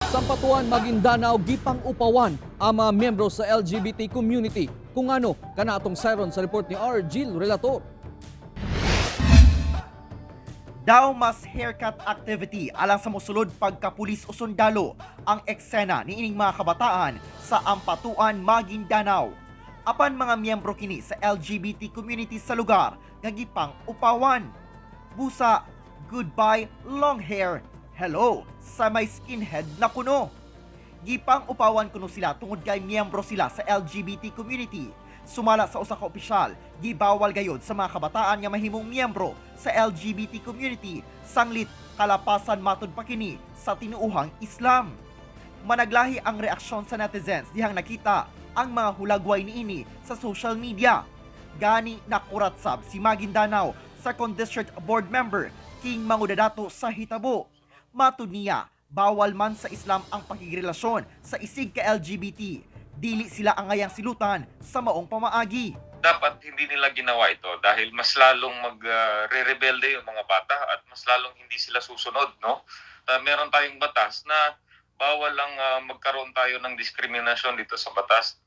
Sa Ampatuan, Maguindanao, gipang-upawan ang mga miyembro sa LGBT community. Kung ano, kana atong sayron sa report ni R. Gil Relator. Daw mas haircut activity alang sa mosulod pagkapulis o sundalo ang eksena niining mga kabataan sa Ampatuan, Maguindanao. Apan mga miyembro kini sa LGBT community sa lugar nga gipang upawan. Busa, goodbye long hair, hello sa may skinhead na kuno. Gipang upawan kuno sila tungod kay miyembro sila sa LGBT community. Sumala sa usa ka opisyal, gibawal gayod sa mga kabataan nga mahimong miyembro sa LGBT community sanglit kalapasan matud pa kini sa tinuohang Islam. Managlahi ang reaksyon sa netizens dihang nakita ang mga hulagway niini sa social media. Gani nakurat sab si Maguindanao Second District Board Member King Mangudadato sa hitabo. Matud niya, bawal man sa Islam ang pakigrelasyon sa isig ka LGBT. Dili sila angayang silutan sa maong pamaagi. Dapat hindi nila ginawa ito dahil mas lalong magre-rebelde yung mga bata at mas lalong hindi sila susunod, no? Meron tayong batas na bawal lang magkaroon tayo ng diskriminasyon dito sa batas,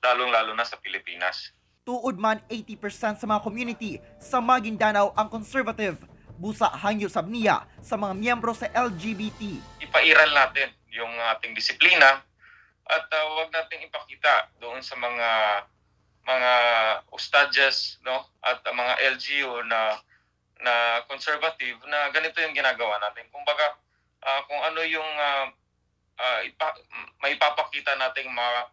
lalong-lalo na sa Pilipinas. Tuod man 80% sa mga community sa Maguindanao ang conservative. Busa hangyo sab niya sa mga miyembro sa LGBT. Ipairal natin yung ating disiplina at wag nating ipakita doon sa mga ustadyas, no, at mga LGU na na conservative na ganito yung ginagawa natin. Kumbaga, kung ano yung maipapakita nating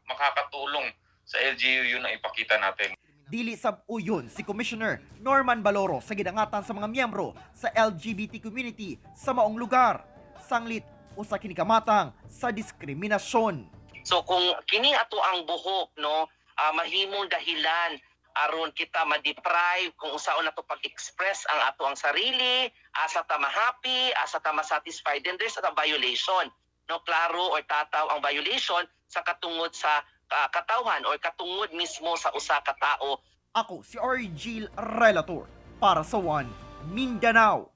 makakatulong sa LGU, yun ang ipakita natin. Dili sab uyon si Commissioner Norman Baloro sa gidangatan sa mga miyembro sa LGBT community sa maong lugar. Sanglit usa kini kamatang sa diskriminasyon. So kung kini ato ang buhok, no, mahimong dahilan aron kita ma-deprive kung unsaon nato pag-express ang ato ang sarili, asa ta ma-happy, asa ta ma-satisfied, then there's a violation. No, klaro or tataw ang violation sa katungod sa katawhan or katungod mismo sa usa ka tao. Ako si RG Relator para sa One Mindanao.